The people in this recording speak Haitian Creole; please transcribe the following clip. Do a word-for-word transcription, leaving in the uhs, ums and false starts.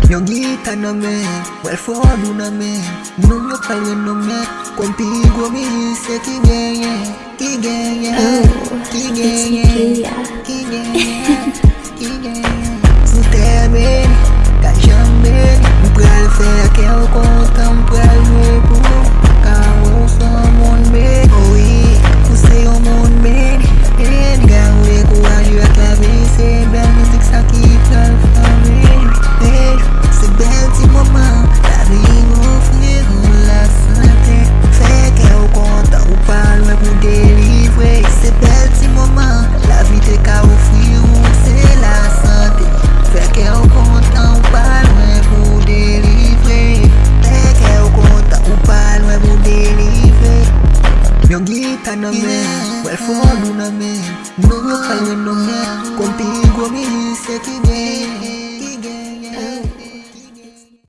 Yon gita nan men, wè l fò nou nan men. Nonm yo pral renome kòm pi gwo mizisyen ki genyen, ki genyen, ki genyen, ki genyen, ki genyen. Sou tè beni, ka janm beni, m pral fè kè w kontan.